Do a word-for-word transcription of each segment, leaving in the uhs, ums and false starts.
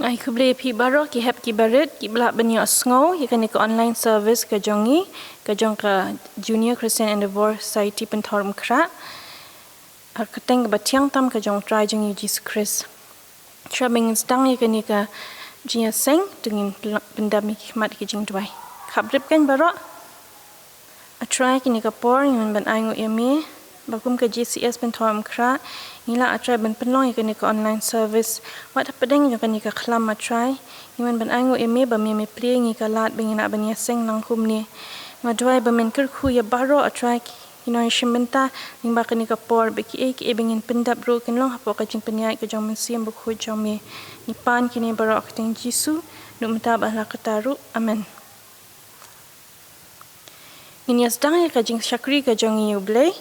Ai khublei ïa phi baroh ki hep ki barit kiba lah ban ïohsngew ïa kane ka online service ka jong ngi, ka jong ka Junior Christian Endeavour Society Pynthorumkhrah. Ha ka kyrteng kaba thiang tam ka jong U Trai jong ngi U Jisu Khrist. Shuwa ba ngin sdang ïa kane ka jingïaseng, to ngin pyndam ïa ki khmat ha ka jingduwai. Khapdip kan baroh. A Trai, kane ka por ngi wan ban ainguh ïa me ba kum ka J C S Pynthorumkhrah ngi lah, A Trai, ban pynlong ïa kane ka online service. Wat hapdeng jong kane ka khlam, A Trai, ngi wan ban ainguh ïa me ba me, me plie ïa ngi ka lad ba ngin lah ban ïaseng lang kumne. Nga duwai ba men kyrkhu ïa baroh, A Trai, ki nongshim bynta lyngba kane ka por, ba kiei kiei ba ngin pyndep ruh kin long hapoh ka jingpynïaid ka jong U Mynsiem Bakhuid jong me. Ngi pan kine baroh ha ka kyrteng Jisu, naduh mynta bad ha la katta ruh. Amen. Ngin ïa sdang ïa ka jingshakri ka jong ngi ïa U Blei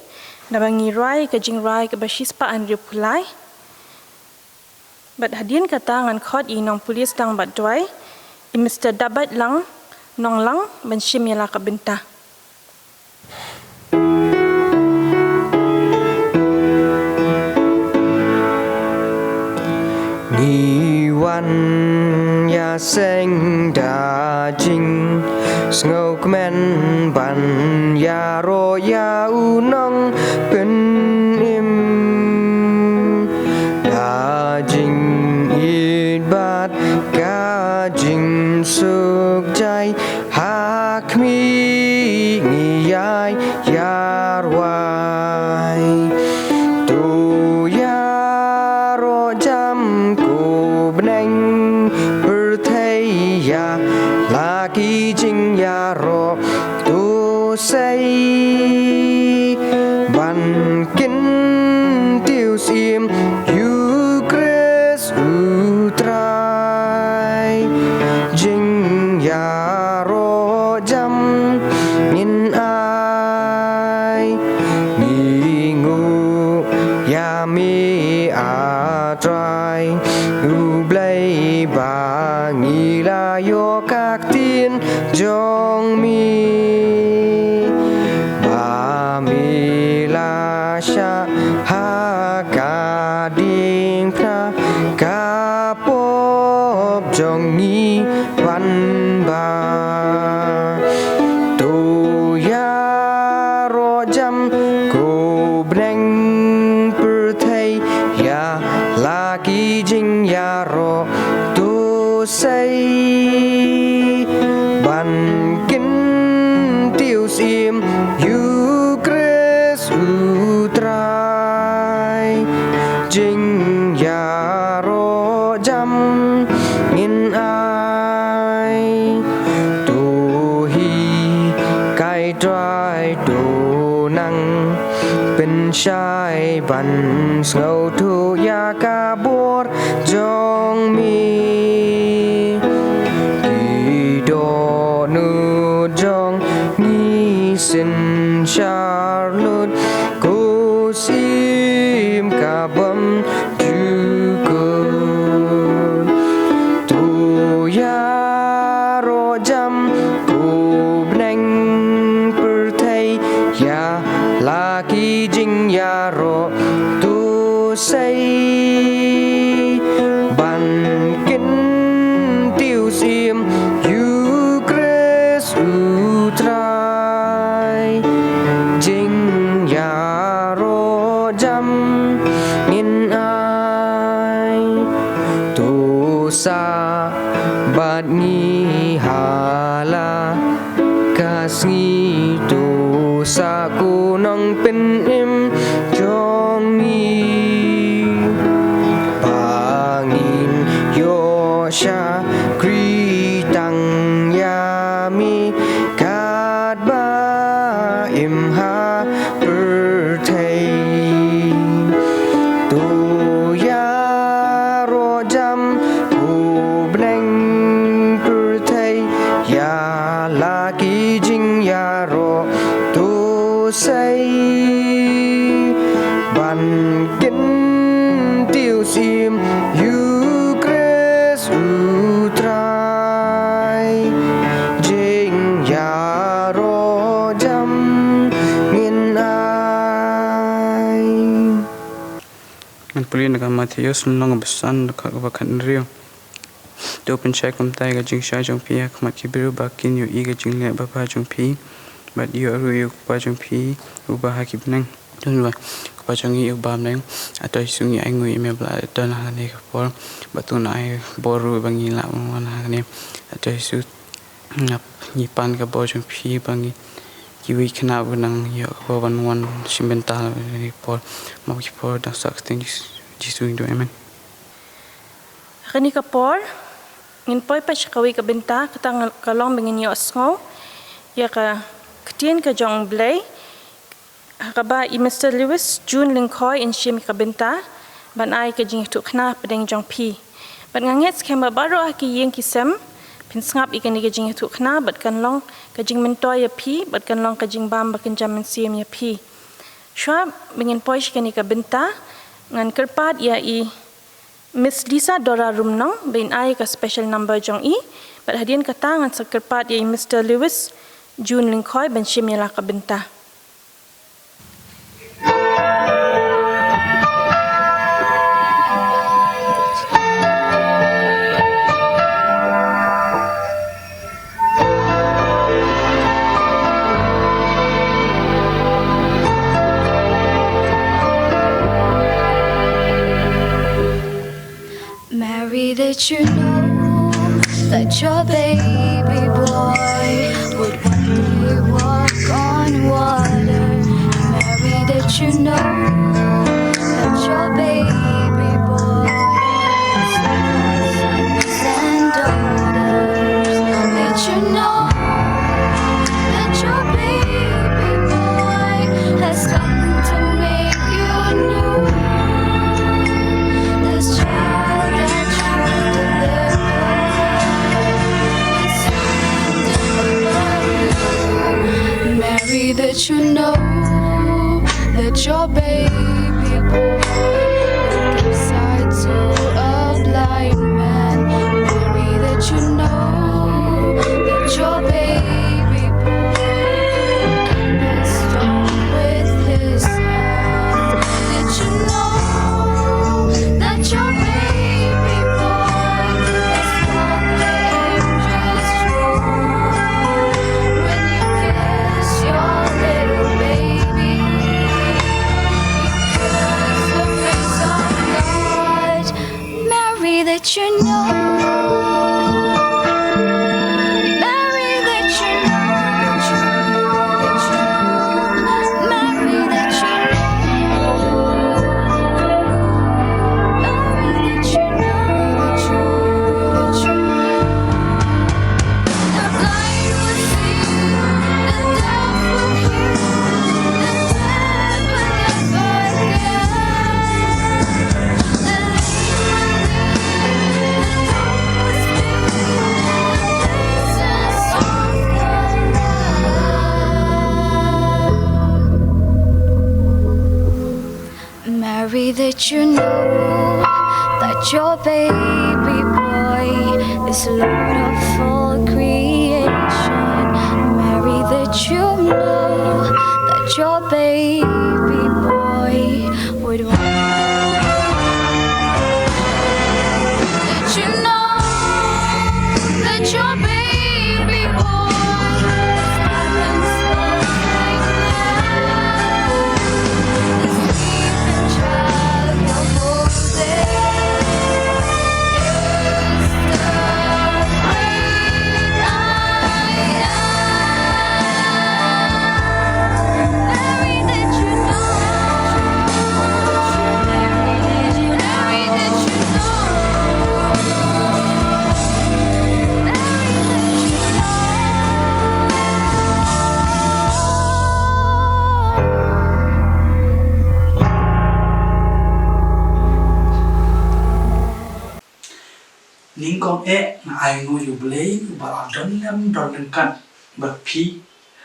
da ba ngi rwai ka jingrwai kaba shispah hynriewphew lai. Bad hadien kata ngan khot ïa i nongpule sdang bad duwai, i Mister Dabat Lang Nonglang, ban shim ïa la ka bynta. Ngi wan ïaseng da jingsngewkmen ban ïaroh ïa u Nongpynim, da jingïeit bad ka jingsuk jai. Ha khmih ngi ïai ïarwai. To ïaroh jam ko bneng pyrthei ïa la ki jingïaroh. To sei ban kyntiew syiem ïa U Khrist U Trai. Jingïaroh jam ngin ai, ngi nguh ïa me A Trai U Blei ba ngi la ïoh ka ktien jong me, ba me la shah ha ka diengphna ka pop jong ngi ban bah. To ïaroh jam ko bneng pyrthei ïa la ki jingïaroh. To sei ban kyntiew syiem ïa U Khrist U Trai. Jingïaroh jam ngin ai. To hikai Trai, to nang pynshai ban sngewthuh ïa ka bor jong me. Ki dohnud jong ngi synshar lut, ko syiem ka bym jukut. To ïaroh jam ko bneng pyrthei ïa la ki jingïaroh. To sei ban kyntiew syiem ïa U Khrist U Trai. Jingïaroh jam ngin ai. To sah bad ngi ha la ka sngi, to sah ko Nongpynim jong ngi. Ba ngin ïoh shakri tang ïa me katba im ha pyrthei. To ïaroh jam ko bneng pyrthei ïa la ki jingïaroh. To sei ban kyntiew syiem ïa U Khrist U Trai. Jingïaroh jam ngin ai. Ngan pule na ka Mathaios lynnong ba san, dkhot ba khathynriew. To pynshai kumta ïa ka jingshai jong phi ha khmat ki briew ba kin ïohi ïa ka jingleh babha jong phi, bad ïoh ruh ïa u Kpa jong phi uba ha ki bneng. To ïa u Kpa jong ngi uba ha bneng, hato Jisu ngi ai nguh ïa me ba la don ha kane ka por, bad to nang ai bor ruh ba ngin lah ban wan ha kane. Hato Jisu, ngi pan ka bor jong phi ba ngi, kiwei ki khynnah ba nang ïoh ka bor ban wan shim bynta ha kane ka por. Mo ki por dang sah ka kyrteng Jisu, Jisu ngi duwai, amen. Ha kane ka por ngin poi pat sha kawei ka bynta, kata nga, ka long ba ngin ïohsngew ïa ka ktien ka jong U Blei, ha kaba i Mister Lewis June Lyngkhoi yn shim ïa ka bynta ban ai ka jingïathuhkhana hapdeng jong phi. Bad nga ngeit skhem ba baroh ha ki ïing ki sem phin sngap ïa kane ka jingïathuhkhana bad kan long ka jingmyntoi ïa phi bad kan long ka jingbam ba kynja mynsiem ïa phi. Shuwa ba ngin poi sha kane ka bynta, ngan kyrpad ïa i Miss Lisa Dora Rumnong ba in ai ka special number jong i, bad hadien kata ngan sa kyrpad ïa i Mister Lewis June Lyngkhoi ban shim ïa la ka bynta. Mary, did you know that your baby boy would one day walk on water? Mary, did you know that your baby boy has sons and daughters? Did you know that your baby boy has come to make you new? This child that you delivered is standing above you. Mary, did you know that your baby boy will give sight to a blind man? Mary, did you know that your baby boy can be strong with his hands? Did you know that your baby boy is what the angels draw? When you kiss your little baby, you kiss the face of God. Mary, did you know? Mary, did you know? Mary, did you know? Mary, did you know? The blind will see, the deaf will hear, the dead will live again. Mary, did you know that your baby boy is Lord of all creation? Mary, did you know that your baby boy would want. Did you know that your baby boy is heaven's perfect lamb? The sleeping child you're holding is the great I am. Mary, did you know? Mary, did you know? Mary, did you know? Nyngkong eh nga ai nguh ïa U Blei uba la don lem don ryngkat bad phi,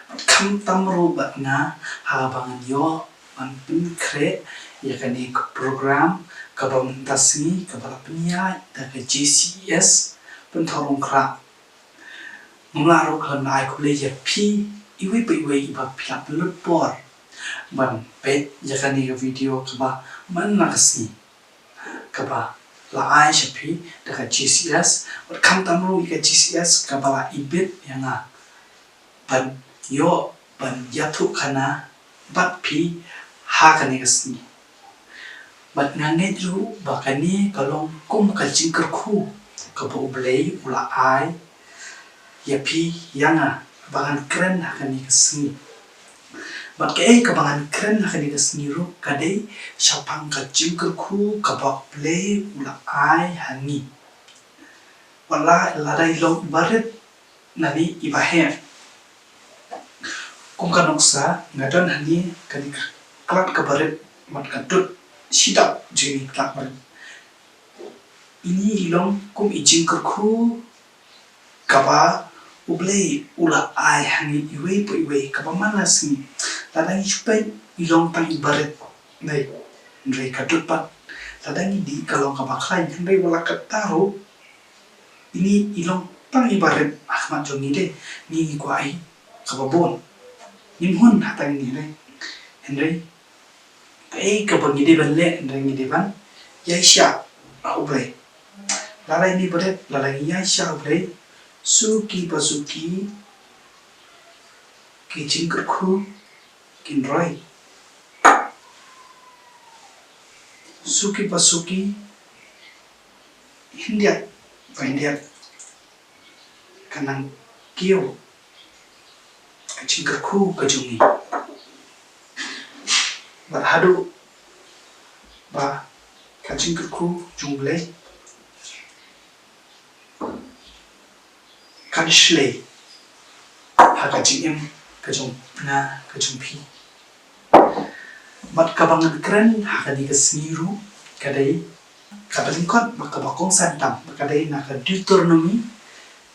bad khamtam ruh bad nga, haba ngan ïoh ban pynkhreh ïa kane ka program kaba mynta sngi kaba la pynïaid da ka J C E S Pynthorumkhrah. Ngam lah ruh khlem da ai khublei ïa phi iwei pa iwei iba phi la pynlut por ban peit ïa kane ka video kaba man la ka sngi, kaba la ai sha phi da ka G C S, bad khamtam ruh ïa ka G C S kaba la ibit ïa nga ban ïoh ban ïathuh khana bad phi ha kane ka sngi. Bad nga ngeit ruh ba kane ka long kum ka jingkyrkhu kaba U Blei u la ai ïa phi ïa nga ba ngan kren ha kane ka sngi. Bad kaei kaba ngan kren ha kane ka sngi ruh ka dei shaphang ka jingkyrkhu kaba U Blei u la ai ha ngi. Wat la lada i long iba rit lane iba heh. Kum ka nuksa nga don hangne kane ka klat kaba rit, bad ka dud shidap jong kane ka klat ba rit. Ini i long kum i jingkyrkhu kaba U Blei u la ai ha ngi iwei pa iwei, kaba man la sngi. Lada ngi shu peit i long tang iba rit, hynrei ka dud pat lada ngi dih ka long kaba khlaiñ, hynrei wat la katta ruh ini i long tang iba rit ha khmat jong ngi de, ngi ngi kwah ei kaba bun. Ngim hun ha tang ngi de. Hynrei kaei kaba ngi dei ban leh, hynrei ngi dei ban ïaishah ha U Blei. Lada ini ba rit, lada ngi ïaishah ha U Blei, suki pa suki ki jingkyrkhu kin roi. Suki pa suki hyndiat pa hyndiat ka nang kiew ka jingkyrkhu ka jong ngi. Bad haduh ba ka jingkyrkhu jong U Blei kan shlei ha ka jingim ka jong nga ka jong phi. Bad kaba ngan kren ha kane ka sngi ruh ka dei kaba lyngkot bad kaba kongsan tam, bad ka dei na ka Deuteronomy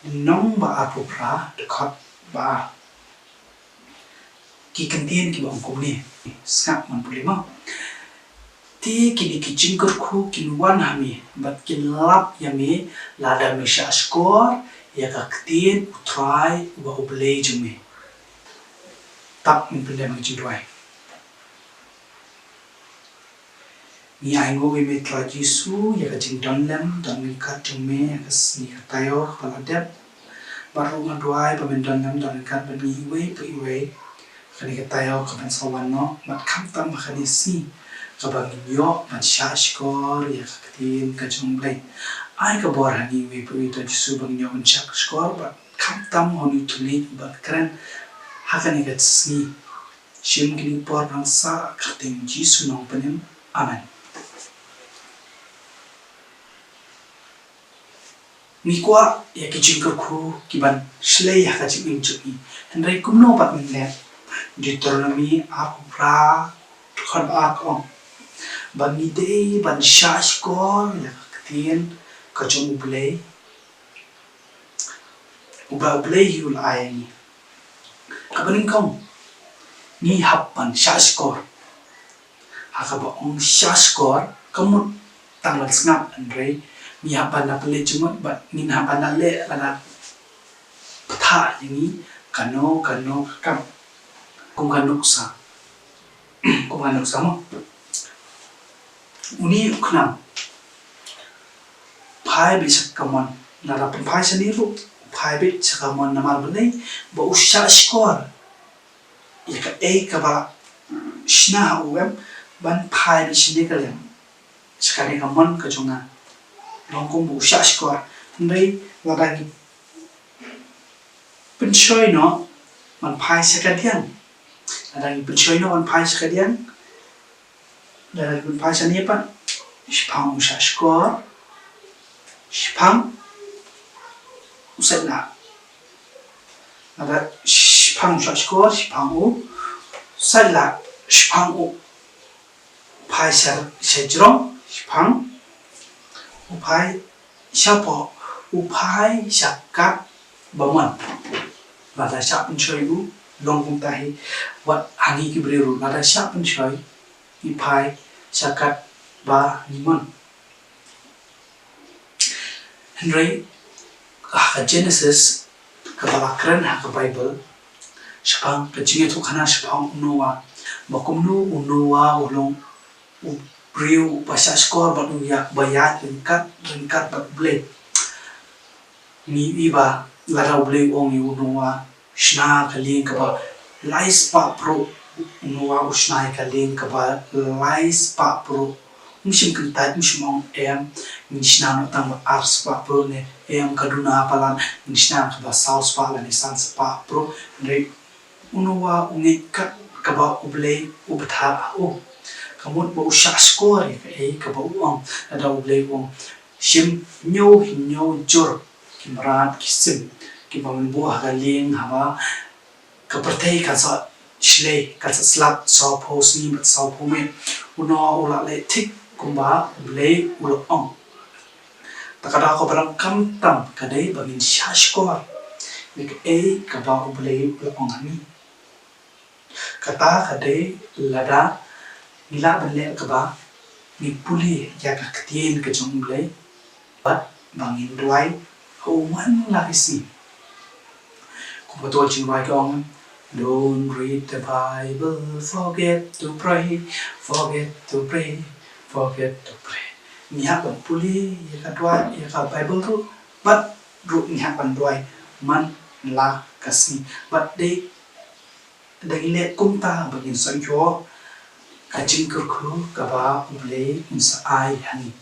lynnong ba arphew phra, dkhot ba ar. Ki kyntien kiba ong kumne, sngap, ngan pule mo. Te kine ki jingkyrkhu kin wan ha me bad kin lap ïa me lada me shah shkor ïa ka ktien U Trai uba U Blei jong me. Tap ngin pyndem ha ka jingduwai. Ngi ainguh ïa me Trai Jisu ïa ka jingdon lem don ryngkat jong me ha ka sngi ka taïew kaba la dep. Bad ruh nga duwai ba men don lem don ryngkat bad ngi iwei pa iwei ha kane ka taïew kaban sa wan noh, bad khamtam ha kane ka sngi kaba ngin ïoh ban shah shkor ïa ka ktien ka jong U Blei. Ai ka bor ha ngi iwei pa iwei Trai Jisu ba ngin ïoh ban shah shkor bad khamtam ha une u thylliej uban kren ha kane ka sngi. Shim kine ki por ban sah ha ka kyrteng Jisu Nongpynim. Amen. Ngi kwah ïa ki jingkyrkhu kiban shlei ha ka jingim jong ngi. Hynrei kumno pat ngin leh? Deuteronomy arphew phra, dkhot ba ar ka ong ba ngi dei ban shah shkor ïa ka ktien ka jong U Blei. Uba U Blei hi u la ai ïa ngi. Kaba nyngkong, ngi hap ban shah shkor. Ha kaba ong shah shkor, ka mut tang ban sngap, hynrei ngi hap ban da pynleit jingmut bad ngin hap ban da leh lada pynthah ïa ngi kano kano ka kam. Kum ka nuksa. Kum ka nuksa mo. Une u khnam phai beit sha ka mon, lada pynphai shane ruh u phai beit sha ka mon, namar balei? Ba u shah shkor ïa kaei kaba shna ha u, em, ban phai beit shane ka lem, sha kane ka mon ka jong nga. Long kum ba u shah shkor. Hynrei lada ngi pynshoi noh ban phai sha kadiang, lada ngi pynshoi noh ban phai sha kadiang, lada ngi pynphai shane pat, shiphang u shah shkor, shiphang u sait lah. Lada shiphang u shah shkor, shiphang u sait lah, shiphang u phai sha, sha jrong, shiphang u phai shapoh, u phai sha katba mon. Lada shah pynshoi u long kumta hi, wat ha ngi ki briew ruh, lada shah pynshoi ngi phai sha katba ngi mon. Hynrei ha ka Genesis kaba la kren ha ka Baibl shaphang ka jingïathuhkhana shaphang u Noah, ba kumno u Noah u long u briew ba shahshkor bad u ïa ba ïaid ryngkat ryngkat bad U Blei. Ngi ïohi ba lada U Blei u ong ïa u Noah, shna ka lieng kaba lai spah pruh, u Noah u shna ïa ka lieng kaba lai spah pruh. Um shym kyntait, um shym ong em, ngin shna noh tang ba ar spah pruh ne em, ka duna palat ngin shna kaba saw spah lane san spah pruh. Hynrei u Noah u ngeit kat kaba U Blei u bthah ha u. Ka mut ba u shahshkor ïa kaei kaba u ong. Lada U Blei u ong, shim hynñiew hynñiew jur ki mrad ki sim kiba men buh ha ka lieng, haba ka pyrthei kan sa shlei, kan sa slap sawphew sngi bad sawphew miet. U Noah u la leh thik kumba U Blei u la ong. Ta ka daw kaba donkam tam ka dei ba ngin shahshkor ïa kaei kaba U Blei u la ong ha ngi. Kata ka dei lada ngi lah ban leh kaba ngin pule ïa ka ktien ka jong U Blei bad ba ngin duwai ha u man la ki sngi. Kumba ka jingrwai ka ong, "Don't read the Bible, forget to pray, forget to pray, forget to pray." Ngi hap ban pule ïa ka duwai, ïa ka Bible ruh bad ruh ngi hap ban duwai man la ka sngi. Bad dei da ngi leh kumta ba ngin sa ïoh ka jingkyrkhu kaba U Blei un sa ai ha ngi.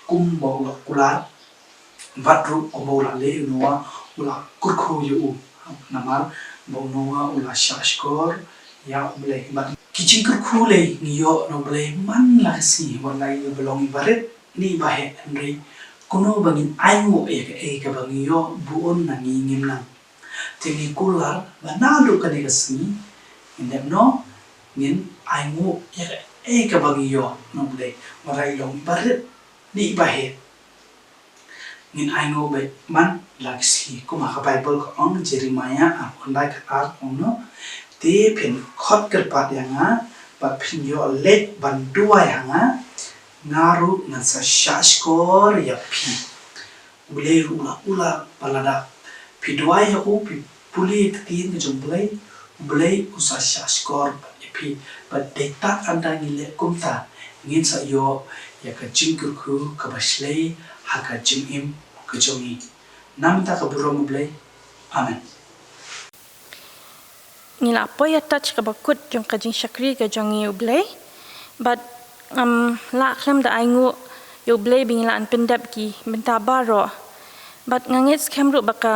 Kumba u la kular bad ruh kumba u la leh ïa u Noah, u la kyrkhu ïa u. Namar ba u Noah u la shahshkor ïa U Blei. Bad ki jingkyrkhu lei ngi ïoh na U Blei man la ka sngi, wat la ïa ba long iba rit ne iba heh, hynrei kumno ba ngin ainguh ïa kaei kaba ngi ïoh bun na ngi ngim nang. Te ngi kular ba naduh kane ka sngi ngin dep noh, ngin ainguh ïa kaei kaba ngi ïoh na U Blei, wat la i long iba rit ne iba heh. Ngin ainguh beit man la ki sngi. Kum ha ka Baibl ka ong, Jeremaïah arphew khyndai khatar ka ong noh, "Te phin khot kyrpad ïa nga bad phin ïoh leit ban duwai ha nga, nga ruh ngan sa shahshkor ïa phi." U Blei ruh u la kular ba lada phi duwai ha u, phi pule ïa ka ktien ka jong U Blei, U Blei u sa shahshkor bad ïa phi. Bad dei tad haba ngi leh kumta ngin sa ïoh ïa ka jingkyrkhu kaba shlei ha ka jingim ka jong ngi. Na ka bynta ka burom U Blei. Amen. Ngi la poi ïa ka touch kaba kut jong ka jingshakri ka jong ngi ïa U Blei. Bad, um, la khlem da ainguh ïa U Blei ba ngi la pyndep ki bynta baroh. Bad nga ngeit skhem ruh ba ka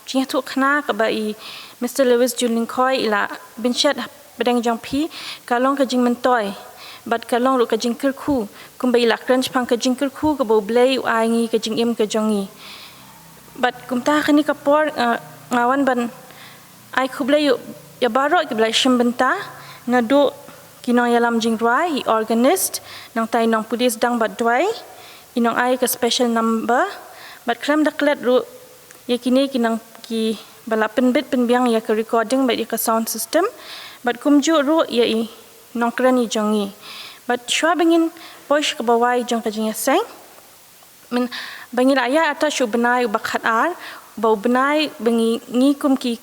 jingïathuhkhana kaba i Mister Lewis Jun Lyngkhoi i la pynshet hapdeng jong phi ka long ka jingmyntoi bad ka long ruh ka jingkyrkhu, kumba i la kren shaphang ka jingkyrkhu kaba U Blei u ai ngi ka jingim ka jong ngi. Bad kumta kane ka por, uh, nga wan ban ai khublei ïa, ïa baroh kiba la shim bynta, naduh ki nongïalam jingrwai, i organist, nangta i nongpule sdang bad duwai, i nongai ka special number, bad khlem da klet ruh ïa kine ki nang kiba la pynbit pynbiang ïa ka recording bad ïa ka sound system, bad kumjuh ruh ïa i nongkren i jong ngi. Bad shuwa ba ngin poi sha kaba wai jong ka jingïaseng, Myn-, ba ngi la ïa attack sha u bnai uba khatar, ba u bnai ba ngi, ngi kum ki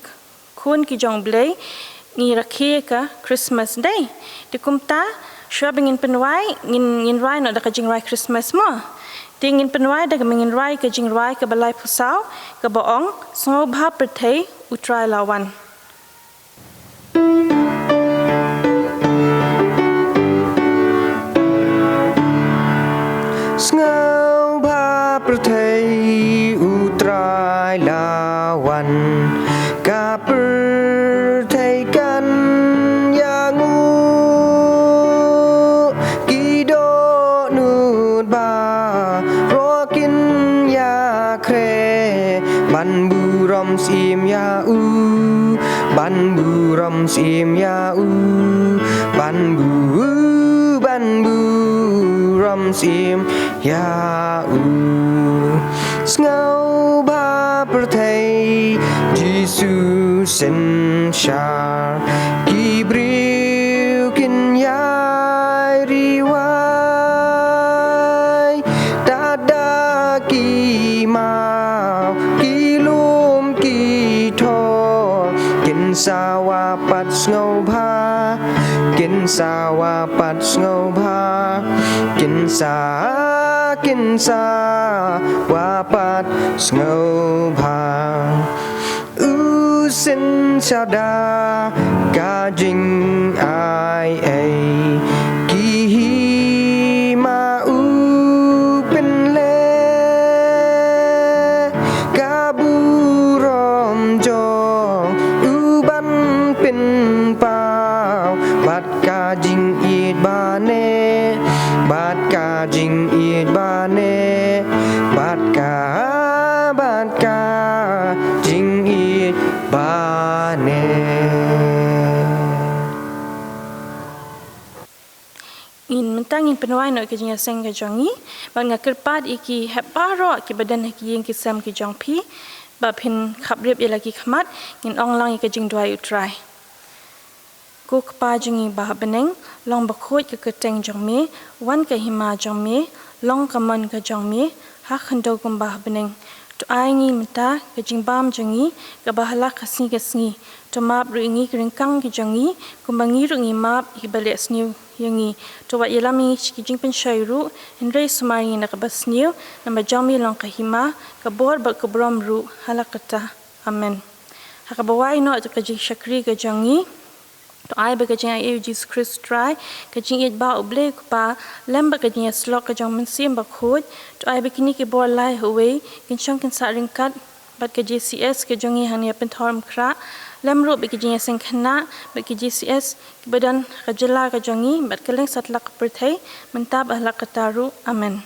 khun ki jong U Blei ngi rakhe ka Christmas Day. Te kumta, shuwa ba ngin pynwai, ngin, ngin rwai noh da ka jingrwai Christmas mo. Te ngin pynwai da kaba ngin rwai ka jingrwai kaba laiphew saw, kaba ong, Sngewbha Pyrthei U Trai La Wan. Sngewbha pyrthei U Trai la wan, ka pyrthei kan ïanguh, ki dohnud baroh kin ïakhreh, ban burom syiem ïa u, ban burom syiem ïa u, ban bu-, ban burom syiem ïa u. Sngewbha pyrthei Jisu synshar, ki briew kin ïai ri wai, tad da ki maw, ki lum, ki thor, kin sawa pat sngewbha, kin Sa wa pat sngewbha, kin sa, kin sa wa pat sngewbha. U sin shada ka jingai ei, ki hima u pynleh, ka burom jong u ban pynpaw, bad ka jingïeit ba neh, bad ka jingïeit ba neh, bad ka, bad ka jingïeit ba neh. Ngin mynta ngin pynwai noh ka jingïaseng ka jong ngi, bad nga kyrpad ïa ki hep baroh kiba don ha ki ïing ki sem ki jong phi, ba phin khapbrip ïa la ki khmat, ngin ong lang ïa ka jingduwai U Trai. Ko Kpa jong ngi ba ha bneng, long bakhuid ka kyrteng jong me, wan ka hima jong me, long ka mon ka jong me, ha khyndew kumba ha bneng. To ai ngi mynta ka jingbam jong ngi kaba ha la ka sngi ka sngi. To map ruh ïa ngi ki ryngkang ki jong ngi, kumba ngi ruh ngi map ïa kiba leh sniew ïa ngi. To wat ïalam ïa ngi sha ki jingpynshoi ruh, hynrei sumar ïa ngi na kaba sniew, namar jong me long ka hima, ka bor bad ka burom ruh, ha la katta. Amen. Ha kaba wai noh ka jingshakri ka jong ngi, to ai ba ka jingaiei U Jisu Khrist U Trai, ka jingïeit ba U Blei U Kpa, lem bad ka jingïasyllok ka jong U Mynsiem Bakhuid, to ai ba kine ki bor lai ha uwei kin shong kin sah ryngkat bad ka J C S ka jong ngi hangne ha Pynthorumkhrah, lem ruh bad ka jingïaseng khynnah bad ka J C S kiba don ha ka jylla ka jong ngi bad kylleng satlak ka pyrthei, mynta bad ha la katta ruh. Amen.